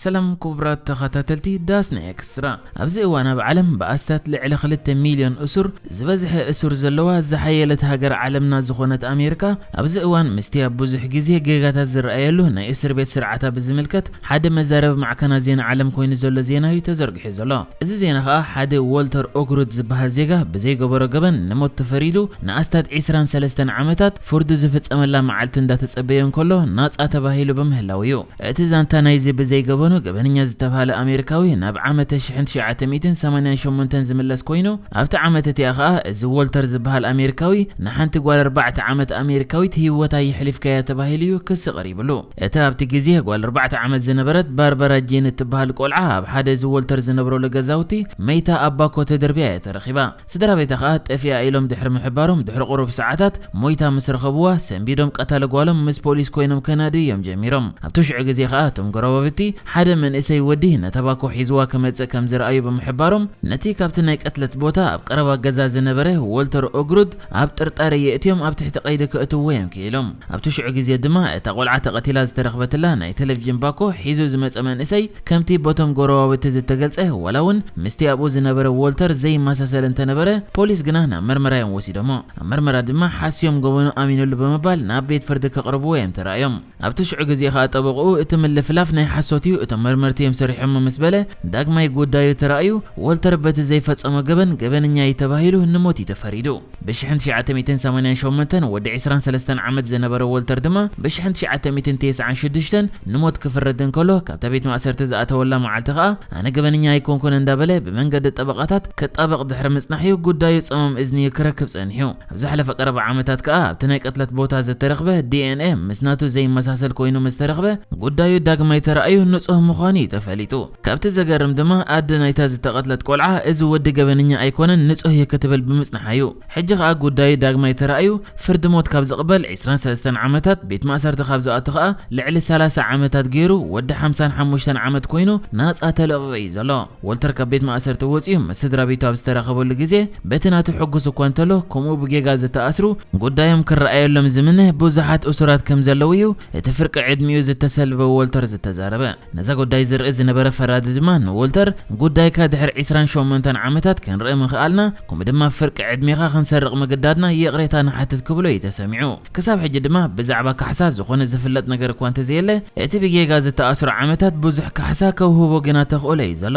ሰላም ክቡራት ተኸታተልቲ ዳስና ኤክስትራ። ኣብዚ እዋን ኣብ ዓለም ብኣስታት ልዕሊ ክልተ ሚልዮን እሱር ዝበዝሐ እሱር ዘለዋ ዝሓየለት ሃገር ዓለምና ዝኾነት ኣሜሪካ፣ ኣብዚ እዋን ምስቲ ኣብ ብዙሕ ግዜ ጌጋታት ዝረኣየሉ ናይ እስር ቤት ስርዓታ ብዝምልከት ሓደ መዛረቢ ማዕከናት ዜና ዓለም ኮይኑ ዘሎ ዜና እዩ ተዘርጊሑ ዘሎ። እዚ ዜና ኸኣ ሓደ ዎልተር ኦግሩድ ዝበሃል ዜጋ ብዘይገበሮ ገበን ንሞት ተፈሪዱ ንኣስታት ዒስራን ሰለስተን ዓመታት ፍርዱ ዝፍጸመላ መዓልቲ እንዳተጸበየ እንከሎ ናጻ ተባሂሉ ብምህላው እዩ። እቲ ዛንታ ናይዚ ብዘይገበኑ ገበነኛ ዝተባህለ ኣሜሪካዊ ናብ ዓመተ ሽሕን ትሽዓተ ሚእትን ሰማንያን ሸሞንተን ዝምለስ ኮይኑ፣ ኣብቲ ዓመት እቲኣ ኸኣ እዚ ዎልተር ዝበሃል ኣሜሪካዊ ንሓንቲ ጓል ኣርባዕተ ዓመት ኣሜሪካዊት ህይወታ የሕሊፍካያ ተባሂሉ እዩ ክሲ ቀሪብሉ። እቲ ኣብቲ ግዜ ጓል ኣርባዕተ ዓመት ዝነበረት ባርባራ ጄን እትበሃል ቆልዓ ኣብ ሓደ እዚ ዎልተር ዝነብረሉ ገዛውቲ መይታ ኣብ ባኮ ተደርብያ እያ ተረኺባ። ስድራ ቤታ ኸኣ ጠፊኣ ኢሎም ድሕሪ ምሕባሮም ድሕሪ ቁሩብ ሰዓታት ሞይታ ምስ ረኸብዋ ሰንቢዶም ቀታሊ ጓሎም ምስ ፖሊስ ኮይኖም ከናድዩ እዮም ጀሚሮም። ኣብቲ ሽዑ ግዜ ኸኣ እቶም ጎረባብቲ ሓደ መንእሰይ ወዲ ነታ ባኮ ሒዝዋ ክመጽእ ከም ዝረኣዩ ብምሕባሮም ነቲ ካብቲ ናይ ቅትለት ቦታ ኣብ ቀረባ ገዛ ዝነበረ ዎልተር ኦግሩድ ኣብ ጥርጣረ የእትዮም ኣብ ትሕቲ ቀይዲ ከእትዎ እዮም ክኢሎም። ኣብቲ ሽዑ ግዜ ድማ እታ ቆልዓ ተቐቲላ ዝተረኽበትላ ናይ ቴሌቪዥን ባኮ ሒዙ ዝመጸ መንእሰይ ከምቲ በቶም ጎረባብቲ ዝተገልጸ ዋላ እውን ምስቲ ኣብኡ ዝነበረ ዎልተር ዘይመሳሰል እንተነበረ ፖሊስ ግና ናብ መርመራ እዮም ወሲዶሞ። ኣብ መርመራ ድማ ሓስዮም ገበኑ ኣሚኑሉ ብምባል ናብ ቤት ፍርዲ ከቕርብዎ እዮም ተራእዮም። ኣብቲ ሽዑ ግዜ ኸኣ ጠበቕኡ እቲ ምልፍላፍ ናይ ሓሶት እዩ፣ እቶም መርመርቲ እዮም ሰሪሖሞ ምስ በለ ዳግማይ ጉዳዩ ተራእዩ ዎልተር በቲ ዘይፈጸሞ ገበን ገበነኛ እዩ ተባሂሉ ንሞት እዩ ተፈሪዱ። ብሽሕን ትሽዓተ ሚእትን ሰማንያን ሸሞንተን ወዲ ዒስራን ሰለስተን ዓመት ዝነበረ ዎልተር ድማ ብሽሕን ትሽዓተ ሚእትን ተስዓን ሽዱሽተን ንሞት ክፍረድ እንከሎ ካብታ ቤት ማእሰርቲ ዝኣተወላ መዓልቲ ኸኣ ኣነ ገበነኛ ኣይኮንኩን እንዳበለ ብመንገዲ ጠበቓታት ክጣበቕ ድሕሪ ምጽናሕ እዩ ጉዳዩ ጸማም እዝኒ ክረክብ ጸኒሑ። ኣብ ዝሓለፈ ቀረባ ዓመታት ከኣ ኣብቲ ናይ ቅትለት ቦታ ዝተረኽበ ዲ ኤን ኤ ምስ ናቱ ዘይመሳሰል ኮይኑ ምስ ተረኽበ ጉዳዩ ዳግማይ ተራእዩ ንጹህ ምዃኑ እዩ ተፈሊጡ። ካብቲ ዘገርም ድማ ኣደ ናይታ ዝተቐትለት ቆልዓ እዚ ወዲ ገበነኛ ኣይኮነን ንጹህ እዩ ክትብል ብምጽንሓ እዩ። ሕጂ ኸኣ ጉዳዩ ዳግማይ ተራእዩ ፍርዲ ሞት ካብ ዝቕበል ዒስራን ሰለስተን ዓመታት ቤት ማእሰርቲ ካብ ዝኣቱ ኸኣ ልዕሊ ሰላሳ ዓመታት ገይሩ ወዲ ሓምሳን ሓሙሽተን ዓመት ኮይኑ ናጻ ተለቒቑ እዩ ዘሎ። ዎልተር ካብ ቤት ማእሰርቲ ወጺኡ ምስ ስድራ ቤቱ ኣብ ዝተራኸበሉ ግዜ በቲ ናቱ ሕጉስ እኳ እንተሎ ከምኡ ብጌጋ ዝተኣስሩ ጉዳዮም ክረኣየሎም ዝምነ ብዙሓት እሱራት ከም ዘለዉ እዩ እቲ ፍርቂ ዕድሚኡ ዝተሰልበ ዎልተር ዝተዛረበ። ነዛ ጉዳይ ዝርኢ ዝነበረ ፈራዲ ድማ ንዎልተር ጉዳይካ ድሕሪ ዒስራን ሸሞንተን ዓመታት ክንርኢ ምኽኣልና ከምኡ ድማ ፍርቂ ዕድሜኻ ክንሰርቕ ምግዳድና ይቕሬታ ንሓትት ክብሎ እዩ ተሰሚዑ። ክሳብ ሕጂ ድማ ብዛዕባ ካሕሳ ዝኾነ ዝፍለጥ ነገር እኳ እንተዘየለ እቲ ብጌጋ ዝተኣስሩ ዓመታት ብዙሕ ካሕሳ ከውህቦ ግና ተኽእሎ እዩ ዘሎ።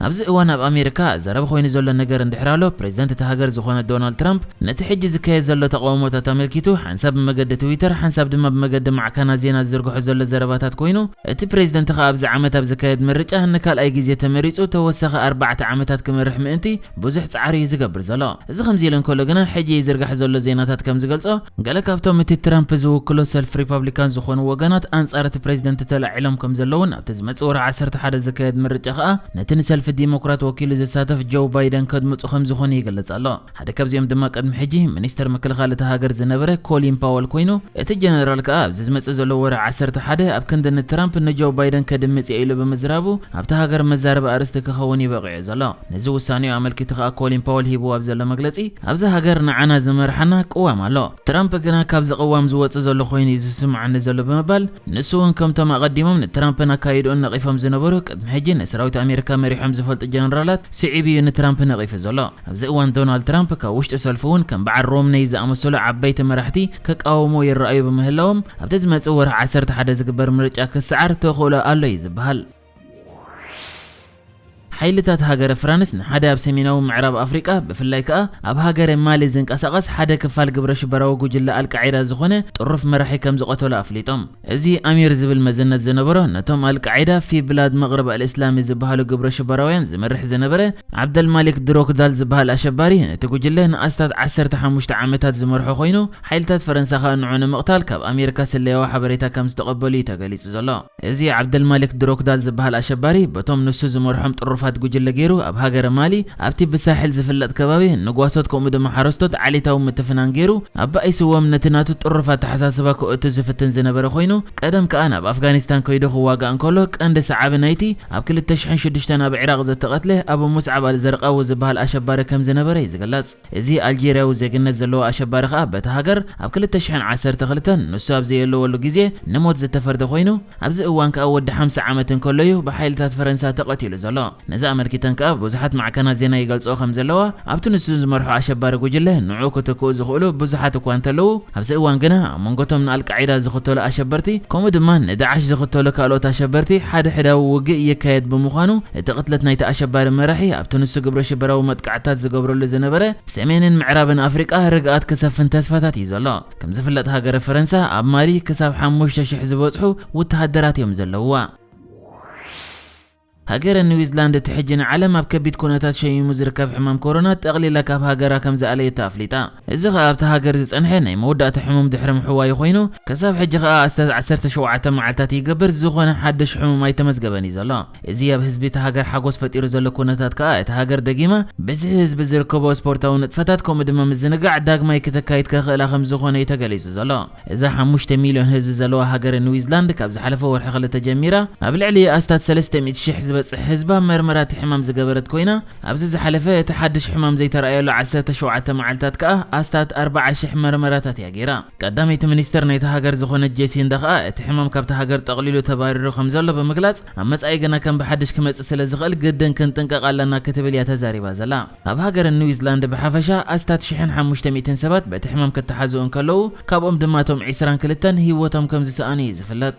ኣብዚ እዋን ኣብ ኣሜሪካ ዘረባ ኮይኑ ዘሎ ነገር እንድሕር ኣሎ ፕሬዚደንት እቲ ሃገር ዝኾነ ዶናልድ ትራምፕ ነቲ ሕጂ ዝካየድ ዘሎ ተቃውሞታት ኣመልኪቱ ሓንሳብ ብመገዲ ትዊተር ሓንሳብ ድማ ብመገዲ ማዕከናት ዜና ዝዝርግሑ ዘሎ ዘረባታት ኮይኑ እቲ ፕሬዚደንት ኸኣ ኣብዚ ዓመት ኣብ ዝካየድ ምርጫ ንካልኣይ ግዜ ተመሪጹ ተወሳኺ ኣርባዕተ ዓመታት ክመርሕ ምእንቲ ብዙሕ ጻዕሪ እዩ ዝገብር ዘሎ። እዚ ከምዚ ኢሉ እንከሎ ግና ሕጂ ይዝርጋሕ ዘሎ ዜናታት ከም ዝገልጾ ገለ ካብቶም እቲ ትራምፕ ዝውክሎ ሰልፊ ሪፓብሊካን ዝኾኑ ወገናት ኣንጻር እቲ ፕሬዚደንት ተላዒሎም ከም ዘለውን ኣብቲ ዝመጽእ ወርሒ ዓሰርተ ሓደ ዝካየድ ምርጫ ኸኣ ነቲ ንሰልፊ ዲሞክራት ወኪሉ ዝሳተፍ ጆ ባይደን ከድምጹ ከም ዝኾኑ ይገልጽ ኣሎ። ሓደ ካብዚኦም ድማ ቅድሚ ሕጂ ሚኒስተር ምክልኻል እታ ሃገር ዝነበረ ኮሊን ፓወል ኮይኑ እቲ ጀነራል ከኣ ኣብዚ ዝመጽእ ዘሎ ወርሒ ዓሰርተ ሓደ ኣብ ክንዲ ንትራምፕ ንጆ ባይደን ከድምጽ እየ ኢሉ ብምዝራቡ ኣብታ ሃገር መዛረቢ ኣርእስቲ ክኸውን እዩ በቒዑ ዘሎ። ነዚ ውሳኔኡ ኣመልኪቱ ከኣ ኮሊን ፓወል ሂብዎ ኣብ ዘሎ መግለጺ ኣብዛ ሃገር ንዓና ዝመርሓና ቅዋም ኣሎ። ትራምፕ ግና ካብዚ ቅዋም ዝወጽእ ዘሎ ኮይኑ እዩ ዝስምዓኒ ዘሎ ብምባል ንሱ እውን ከምቶም ኣቐዲሞም ንትራምፕን ኣካይድኡን ነቒፎም ዝነበሩ ቅድሚ ሕጂ ንሰራዊት ኣሜሪካ መሪሖም ዝፈልጡ ጀነራላት ስዒቡ እዩ ንትራምፕ ነቒፉ ዘሎ። ኣብዚ እዋን ዶናልድ ትራምፕ ካብ ውሽጢ ሰልፉ እውን ከም በዓል ሮምነይ ዝኣመሰሉ ዓበይቲ መራሕቲ ክቃወሙ ይረኣዩ ብምህላዎም ኣብቲ ዝመጽእ ወርሒ ዓሰርተ ሓደ ዝግበር ምርጫ ክሰዓር ተኽእሎ ኣሎ እዩ ዝበሃል። ሓይልታት ሃገረ ፍራንስ ንሓደ ኣብ ሰሜናዊ ምዕራብ ኣፍሪቃ ብፍላይ ከኣ ኣብ ሃገረ ማሊ ዝንቀሳቐስ ሓደ ክፋል ግብረ ሽበራዊ ጉጅለ ኣልቃዒዳ ዝኾነ ጥሩፍ መራሒ ከም ዝቐተሎ ኣፍሊጦም። እዚ ኣሚር ዝብል መዘነት ዝነበሮ ነቶም ኣልቃዒዳ ፊ ብላድ መቕረብ ኣልእስላሚ ዝበሃሉ ግብረ ሽበራውያን ዝመርሕ ዝነበረ ዓብደልማሊክ ድሮክዳል ዝበሃል ኣሸባሪ ነቲ ጉጅለ ንኣስታት ዓሰርተ ሓሙሽተ ዓመታት ዝመርሖ ኮይኑ ሓይልታት ፈረንሳ ከኣ ንዑ ንምቕታል ካብ ኣሜሪካ ስለያዊ ሓበሬታ ከም ዝተቐበሉ እዩ ተገሊጹ ዘሎ። እዚ ዓብደልማሊክ ድሮክዳል ዝበሃል ኣሸባሪ በቶም ንሱ ዝመርሖም ጥሩፋት ጉጅለ ገይሩ ኣብ ሃገረ ማሊ ኣብቲ ብሳሕል ዝፍለጥ ከባቢ ንጓሶት ከምኡ ድማ ሓረስቶት ዓሌታዊ ምትፍናን ገይሩ ኣባኢስዎም ነቲ ናቱ ጥሩፍ ኣተሓሳስባ ክእቱ ዝፍትን ዝነበረ ኮይኑ፣ ቀደም ከኣ ናብ ኣፍጋኒስታን ከይዱ ክዋጋእ እንከሎ ቀንዲ ሰዓቢ ናይቲ ኣብ ክልተ ሽሕን ሽዱሽተን ኣብ ዒራቕ ዝተቐትለ ኣቡ ሙስዓብ ኣልዘርቃዊ ዝበሃል ኣሸባሪ ከም ዝነበረ እዩ ዝግለጽ። እዚ ኣልጄርያዊ ዜግነት ዘለዎ ኣሸባሪ ከኣ በቲ ሃገር ኣብ ክልተ ሽሕን ዓሰርተ ክልተን ንሱ ኣብ ዘየለወሉ ግዜ ንሞት ዝተፈርደ ኮይኑ፣ ኣብዚ እዋን ከኣ ወዲ ሓምሳ ዓመት እንከሎ እዩ ብሓይልታት ፈረንሳ ተቐቲሉ ዘሎ። ነዚ ኣመልኪተን ከኣ ብዙሓት ማዕከናት ዜና ይገልጽኦ ከም ዘለዋ፣ ኣብቲ ንሱ ዝመርሖ ኣሸባሪ ጉጅለ ንዕኡ ክትክኡ ዝኽእሉ ብዙሓት እኳ እንተለዉ፣ ኣብዚ እዋን ግና ኣብ መንጎቶም ንኣልቃዒዳ ዝኽተሉ ኣሸበርቲ ከምኡ ድማ ንዳዕሽ ዝኽተሉ ካልኦት ኣሸበርቲ ሓደ ሕዳዊ ውግእ ይካየድ ብምዃኑ፣ እቲ ቅትለት ናይቲ ኣሸባሪ መራሒ ኣብቲ ንሱ ግብረ ሽበራዊ መጥቃዕትታት ዝገብረሉ ዝነበረ ሰሜንን ምዕራብን ኣፍሪቃ ርግኣት ክሰፍን ተስፋታት እዩ ዘሎ። ከም ዝፍለጥ ሃገረ ፈረንሳ ኣብ ማሊ ክሳብ ሓሙሽተ ሽሕ ዝበጽሑ ወተሃደራት እዮም ዘለውዋ። ሃገረ ኒውዚላንድ እቲ ሕጂ ንዓለም ኣብ ከቢድ ኩነታት ሸሚሙ ዝርከብ ሕማም ኮሮና ጠቕሊላ ካብ ሃገራ ከም ዝኣለየቶ ኣፍሊጣ። እዚ ኸኣ ኣብቲ ሃገር ዝጸንሐ ናይ መወዳእታ ሕሙም ድሕሪ ምሕዋዩ ኮይኑ፣ ክሳብ ሕጂ ኸኣ ኣስታት ዓሰርተ ሸውዓተ መዓልታት ይገብር ዝኾነ ሓድሽ ሕሙም ኣይተመዝገበን እዩ ዘሎ። እዚ ኣብ ህዝቢ እቲ ሃገር ሓጎስ ፈጢሩ ዘሎ ኩነታት ከኣ እቲ ሃገር ደጊማ ብዝሒ ህዝቢ ዝርከቦ ስፖርታዊ ንጥፈታት ከምኡ ድማ ምዝንጋዕ ዳግማይ ክተካይድ ከኽእላ ከም ዝኾነ እዩ ተገሊጹ ዘሎ። እዛ ሓሙሽተ ሚልዮን ህዝቢ ዘለዋ ሃገረ ኒውዚላንድ ካብ ዝሓለፈ ወርሒ ክልተ ጀሚራ ኣብ ልዕሊ ኣስታት ሰለስተ ሚእቲ ሽሕ ዝበጽሕ ህዝባ መርመራ እቲ ሕማም ዝገበረት ኮይና፣ ኣብዚ ዝሓለፈ እቲ ሓድሽ ሕማም ዘይተረኣየሉ ዓሰርተ ሸውዓተ መዓልታት ከኣ ኣስታት ኣርብዓ ሽሕ መርመራታት እያ ገይራ። ቀዳመይቲ ሚኒስተር ናይታ ሃገር ዝኾነት ጄሲንዳ ከኣ እቲ ሕማም ካብታ ሃገር ጠቕሊሉ ተባሪሩ ከም ዘሎ ብምግላጽ፣ ኣብ መጻኢ ግና ከም ብሓድሽ ክመጽእ ስለ ዝኽእል ግድን ክንጥንቀቕ ኣለና ክትብል እያ ተዛሪባ ዘላ። ኣብ ሃገረ ኒውዚላንድ ብሓፈሻ ኣስታት ሽሕን ሓሙሽተ ሚእትን ሰባት በቲ ሕማም ክተሓዙ እንከለዉ፣ ካብኦም ድማ እቶም ዕስራን ክልተን ህይወቶም ከም ዝሰኣኑ እዩ ዝፍለጥ።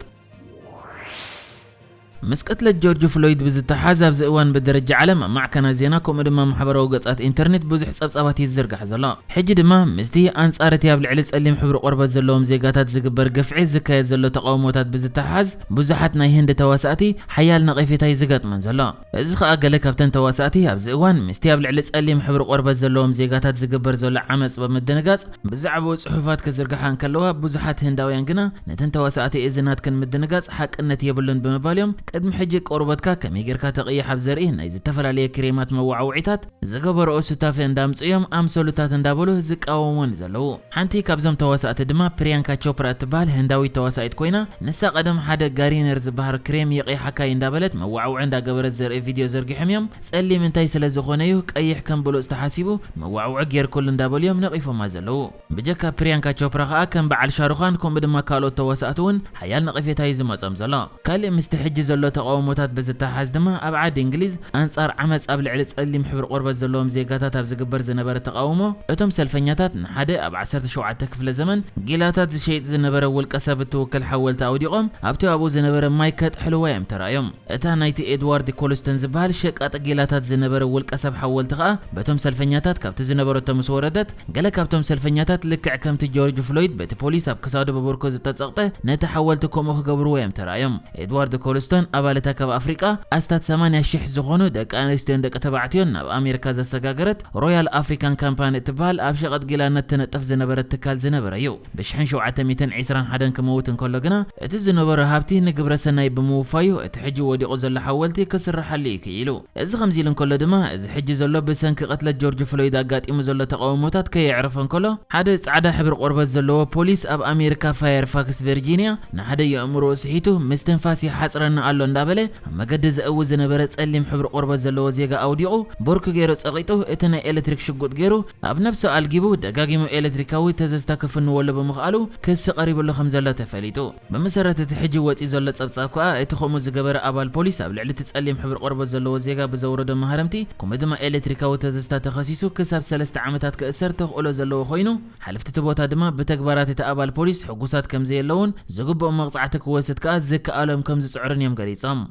ምስ ቅትለት ጆርጅ ፍሎይድ ብዝተሓዝ ኣብዚ እዋን ብደረጃ ዓለም ኣብ ማዕከናት ዜና ከምኡ ድማ ማሕበራዊ ገጻት ኢንተርኔት ብዙሕ ጸብጻባት እዩ ዝዝርጋሕ ዘሎ። ሕጂ ድማ ምስቲ ኣንጻር እቲ ኣብ ልዕሊ ጸሊም ሕብሪ ቆርበት ዘለዎም ዜጋታት ዝግበር ግፍዒ ዝካየድ ዘሎ ተቃውሞታት ብዝተሓዝ ብዙሓት ናይ ህንዲ ተዋሳእቲ ሓያል ነቐፌታ እዩ ዝገጥመን ዘሎ። እዚ ኸኣ ገለ ካብተን ተዋሳእቲ ኣብዚ እዋን ምስቲ ኣብ ልዕሊ ጸሊም ሕብሪ ቆርበት ዘለዎም ዜጋታት ዝግበር ዘሎ ዓመጽ ብምድንጋጽ ብዛዕባኡ ጽሑፋት ክዝርግሓ እንከለዋ፣ ብዙሓት ህንዳውያን ግና ነተን ተዋሳእቲ እዚ ናትክን ምድንጋጽ ሓቅነት የብሉን ብምባል እዮም ቅድሚ ሕጂ ቆርበትካ ከመይ ጌርካ ተቕይሕ ኣብ ዘርኢ ናይ ዝተፈላለየ ክሬማት መዋዕውዒታት ዝገበረኦ ሱታፌ እንዳምጽኡ እዮም ኣምሰሉታት እንዳበሉ ዝቃወሙን ዘለዉ። ሓንቲ ካብዞም ተዋሳእቲ ድማ ፕሪያንካ ቾፕራ እትበሃል ህንዳዊት ተዋሳኢት ኮይና፣ ንሳ ቀደም ሓደ ጋሪነር ዝበሃል ክሬም ይቕይሓካ እዩ እንዳበለት መዋዕውዒ እንዳገበረት ዘርኢ ቪድዮ ዘርጊሖም እዮም። ጸሊም እንታይ ስለ ዝኾነ እዩ ቀይሕ ከም ብሉጽ ተሓሲቡ መዋዕውዒ ጌርኩሉ እንዳበሉ እዮም ነቒፎማ ዘለዉ። ብጀካ ፕሪያንካ ቾፕራ ከኣ ከም በዓል ሻሩኻን ከምኡ ድማ ካልኦት ተዋሳእቲ እውን ሓያል ነቐፌታ እዩ ዝመጾም ዘሎ። ካልእ ምስቲ ሕጂ ዘሎ ተቃውሞታት ብዝተሓዝ ድማ ኣብ ዓዲ እንግሊዝ ኣንጻር ዓመጽ ኣብ ልዕሊ ጸሊም ሕብሪ ቆርበት ዘለዎም ዜጋታት ኣብ ዝግበር ዝነበረ ተቃውሞ እቶም ሰልፈኛታት ንሓደ ኣብ ዓሰርተ ሸውዓተ ክፍለ ዘመን ጊላታት ዝሸይጥ ዝነበረ ውልቀ ሰብ እትውክል ሓወልቲ ኣውዲቖም ኣብቲ ኣብኡ ዝነበረ ማይ ከጥሕልዋ እዮም ተራእዮም። እታ ናይቲ ኤድዋርድ ኮልስተን ዝበሃል ሸቃጢ ጊላታት ዝነበረ ውልቀ ሰብ ሓወልቲ ከኣ በቶም ሰልፈኛታት ካብቲ ዝነበረቶ ምስ ወረደት ገለ ካብቶም ሰልፈኛታት ልክዕ ከምቲ ጆርጅ ፍሎይድ በቲ ፖሊስ ኣብ ክሳዱ ብብርኮ ዝተጸቕጠ ነቲ ሓወልቲ ከምኡ ክገብርዎ እዮም ተራእዮም። ኤድዋርድ ኮልስቶን ኣባል እታ ካብ ኣፍሪቃ ኣስታት ሰማንያ ሽሕ ዝኾኑ ደቂ ኣንስትዮን ደቂ ተባዕትዮን ናብ ኣሜሪካ ዘሰጋገረት ሮያል ኣፍሪካን ካምፓኒ እትበሃል ኣብ ሸቐጥ ጊላነት ትነጥፍ ዝነበረት ትካል ዝነበረ እዩ። ብሽሕን ሸውዓተ ሚእትን ዕስራን ሓደን ክመውት እንከሎ ግና እቲ ዝነበሮ ሃብቲ ንግብረ ሰናይ ብምውፋዩ እቲ ሕጂ ወዲቑ ዘሎ ሓወልቲ ክስርሓሉ እዩ ክኢሉ። እዚ ከምዚ ኢሉ እንከሎ ድማ፣ እዚ ሕጂ ዘሎ ብሰንኪ ቅትለት ጆርጅ ፍሎይድ ኣጋጢሙ ዘሎ ተቃውሞታት ከየዕረፈ እንከሎ፣ ሓደ ጻዕዳ ሕብሪ ቆርበት ዘለዎ ፖሊስ ኣብ ኣሜሪካ ፋየርፋክስ ቨርጂንያ ንሓደ የእምሮኡ ስሒቱ ምስትንፋስ ይሓጽረኒ ኣሎ እንዳበለ ኣብ መገዲ ዘእዊ ዝነበረ ጸሊም ሕብሪ ቆርበት ዘለዎ ዜጋ ኣውዲቑ፣ ቦርክ ገይሩ ጸቒጡ፣ እቲ ናይ ኤሌክትሪክ ሽጉጥ ገይሩ ኣብ ነብሱ ኣልጊቡ ደጋጊሙ ኤሌክትሪካዊ ተዘዝታ ክፍንወሉ ብምኽኣሉ ክሲ ቀሪብሉ ከም ዘሎ ተፈሊጡ። ብመሰረት እቲ ሕጂ ወጺኡ ዘሎ ጸብጻብ ከኣ፣ እቲ ከምኡ ዝገበረ ኣባል ፖሊስ ኣብ ልዕሊ እቲ ጸሊም ሕብሪ ቆርበት ዘለዎ ዜጋ ብዘውረዶ ማህረምቲ፣ ከምኡ ድማ ኤሌክትሪካዊ ተዘዝታ ተኸሲሱ ክሳብ ሰለስተ ዓመታት ክእሰር ተኽእሎ ዘለዎ ኮይኑ፣ ሓለፍቲ እቲ ቦታ ድማ ብተግባራት እቲ ኣባል ፖሊስ ሕጉሳት ከም ዘየለውን ዝግብኦም መቕጻዕቲ ክወስድ ከኣ ዝከኣሎም ከም ዝጽዕሩን እዮም ገሊጾም።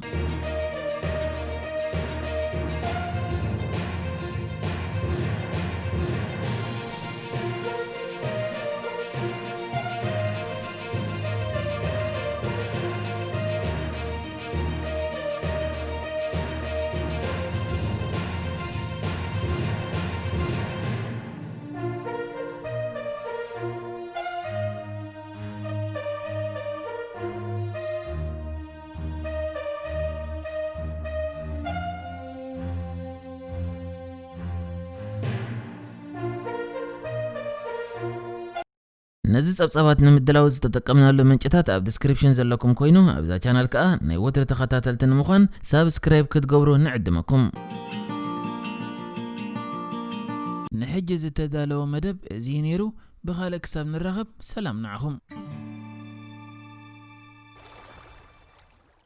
እዚ ጸብጻባት ንምድላው ዝተጠቀምናሉ ምንጭታት ኣብ ዲስክሪፕሽን ዘለኩም ኮይኑ፣ ኣብዛ ቻናል ከኣ ናይ ወትሪ ተኸታተልቲ ንምዃን ሳብስክራይብ ክትገብሩ ንዕድመኩም። ንሕጂ ዝተዳለወ መደብ እዚ እዩ ነይሩ። ብኻልእ ክሳብ ንራኸብ ሰላም ንዓኹም።